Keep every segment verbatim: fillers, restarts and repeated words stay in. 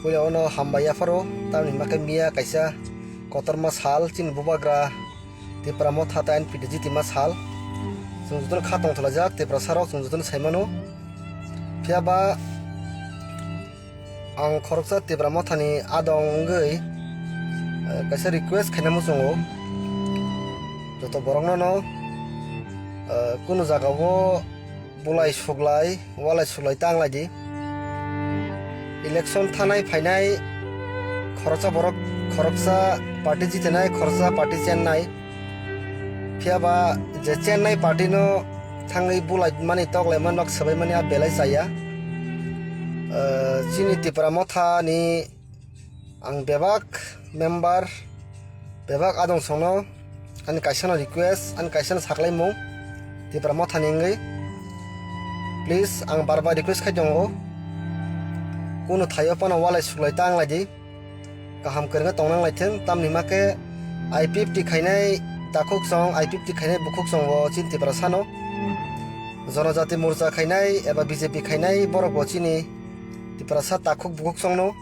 Puila ono hambai yapharo, tamni hwnba khe miya kaisa kotorma sal, chini bubagra Tipra Motha tei N P T G tima sal. Chwng jotono kha tongthalaijak, Tiprasa rok chwng jotono sai mano. Phiya ba ang khoroksa Tipra Mothani adong wngwi, eh, kaisa request khaina muchungo. Joto borokno no, eh, kunu jagao bulai suglai, walai suglai ta wnglai di. Election thanai phainai khoroksa borok, khoroksa party jitinai, khoroksa party chennai. Phiya ba je chennai party no thangwi bulai mani, toklai mani, nok swbai mani a belai chaya. Eh, chini Tipra Motha ni ang bebak member, bebak adong songno ani kaisa no request, ani kaisa no saklaimung Tipra Motha ni wngwi. Please, ang bar bar request khai tongo, kunu thaio phano walai suglai ta wnglai di, kaham kwrwngwi tongna wnglai thung, tamni hwnba khe I P F T khainai takhuk song, I P F T khainai bukhuk song bo chini Tiprasa no. Jonojati Morcha khainai eba B J P khainai borok bo chini Tiprasa takhuk bukhuk song no.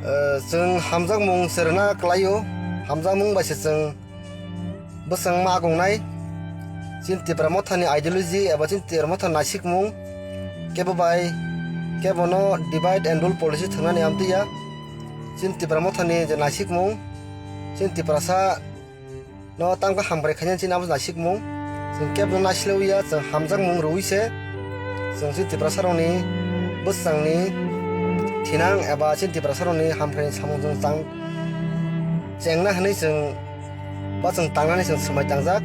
Eh, chwng hamjakmung se rwna kwlaio, hamjakmung bai se chwng bwswng ma agongnai. Chini Tipra Mothani ideology eba chini Tipra Mothani naisikmung kebo bai kebo no divide and rule policy thwngnani amtwi ya. Chini Tipra Mothani je naisikmung, chini Tiprasa no tangkha hamkrai khainani chini abo naisikmung. Chwng kebo no naisle ya, chwng hamjakmung rwui se chwng chini Tiprasa rokni bwswngni thinang eba chini Tiprasa rokni hamkrai samung chwng chang chengna hwnwi chwng ba chwng tangnani chwng swmai tangjak.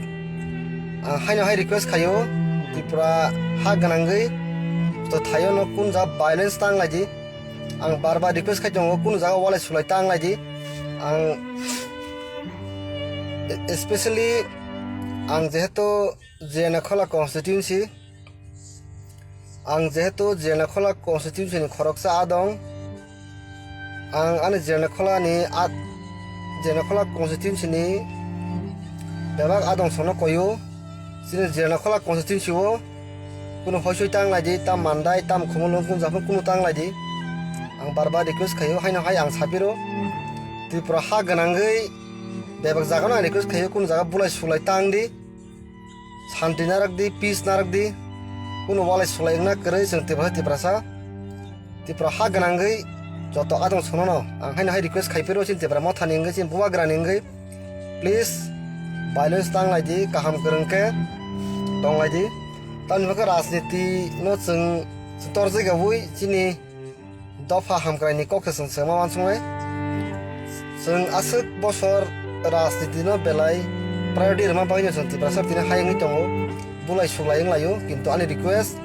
Ang haino hai request khaio, Tripura ha gwnangwi to thaio no kun ja violence ta wnglai di. Ang bar bar request khai tongo, kunu jaga walai sulai ta wnglai di. Ang especially ang jehetu Jiranakhola constituency, ang jehetu Jiranakhola constituency ni khoroksa adong, ang ani Jiranakhola ni ad-, Jiranakhola constituency ni bebak adong sono koyo. Chini Jiranakhola constituency o kunu hoisoi ta wnglai di, tam Mandai, tam Khumulwng, kunu japhang kunu ta wnglai di. Ang bar bar request khaio, haino hai ang sapiro. Tripura ha gwnangwi bebak jaga no ang request khaio, kunu jaga bulai sulai ta wng di. Santi narak di, peace narak di. Kunu walai sulai wngna kwrwi chwng Tripura, Tiprasa. Tripura ha gwnangwi joto adong sono no ang haino hai request khai phiro, chini Tripura Mothani wngwi, chini Bubagrani wngwi, please violence ta wnglai di, kaham kwrwng khe tong lai di. Tamni bagwi rajniti no chwng torjak yaui chini dopha hamkrai ni kok se chwng swngma uansuknai. Chwng aswk bosor rajniti no belai priority rwma bagwi no chwng Tiprasa tini hai wngwi tongo, bulai suglai wng laio, kintu ani request,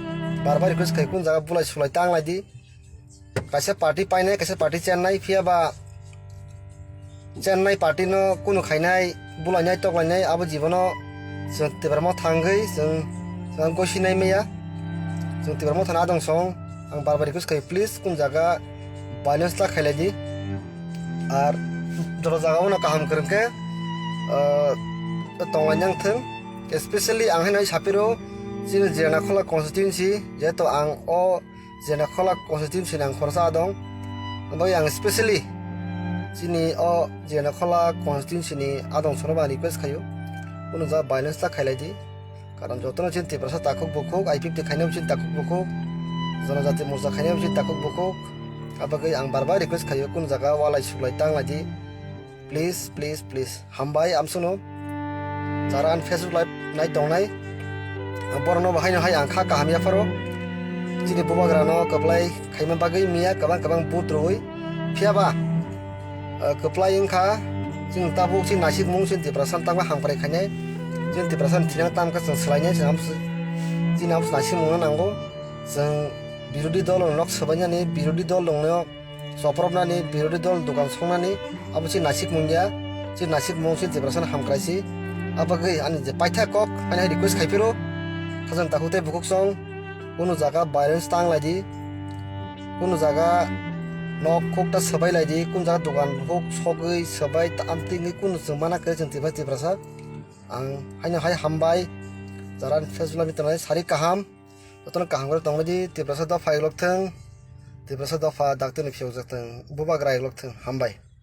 bar bar request khai kun jaga bulai suglai ta wnglai di. Kaisa party painai, kaisa party chennai, phiya ba chennai party no kunu khainai, bulainai, toklainai, abo jibono chwng Tipra Motha wngwi chwng, chwng gosinai maya. Chwng Tipra Mothani adong song, ang bar bar request khai, please, kun jaga violence ta khailai di. Ar joto jaga o no kaham kwrwng khe, ah, tonglainai wng thung. Especially ang haino sapiro chini Jiranakhola constituency, jehetu ang o Jiranakhola constituency ni ang khoroksa adong. Abo ang specially chini o Jiranakhola constituency ni adong sono ba request khaio, kunu jaga violence ta khailai di. Karon jotono chini Tiprasa takhuk bukhuk, I P F T khainai chini takhuk bukhuk, Jonojati Morcha khainai chini takhuk bukhuk. Abagwi ang bar bar request khaio, kunu jaga walai suglai ta wnglai di. Please, please, please. Hambai amsukno. Jara ani Facebook live nai tongnai. Borokno bo haino hai ang kha kaham yapharo. Chini Bubagrano kwplai khaima bagwi miya kwbang kwbang vote rwui. Phiya ba, eh, kwplai wngkha. Chini tabuk chini naisik mung chini Tiprasa tangma hamkrai khainai. Chini Tiprasa thinang tamkha chwng swlainai chini amsu-, chini amsu naisik mungno nango. Chwng birodhi dol nok swbainani, birodhi dol rokno chopropnani, birodhi dol dogan songnani, abo chini naisik mung ya, chini naisik mung chini Tiprasa no hamkrai si. Abagwi ani je paitha kok, ani hai request khai phiro, khajang takhuk tei bukhuk song, kunu jaga violence ta wnglai di, kunu jaga nok khuk ta swbai lai di, kunu jaga dogan huk sogwi swbai ta amtwi wngwi kunu chwng mana kwrwi chwng Tiprasa, Tiprasa. Ang haino hai hambai, jara Facebook live tongnai sari kaham. Jotono kaham khe tongbai di, Tiprasa dopha phaiglok thung. Tiprasa dopha dakti ni phiyokjak thung, bubagra eklok thung, hambai.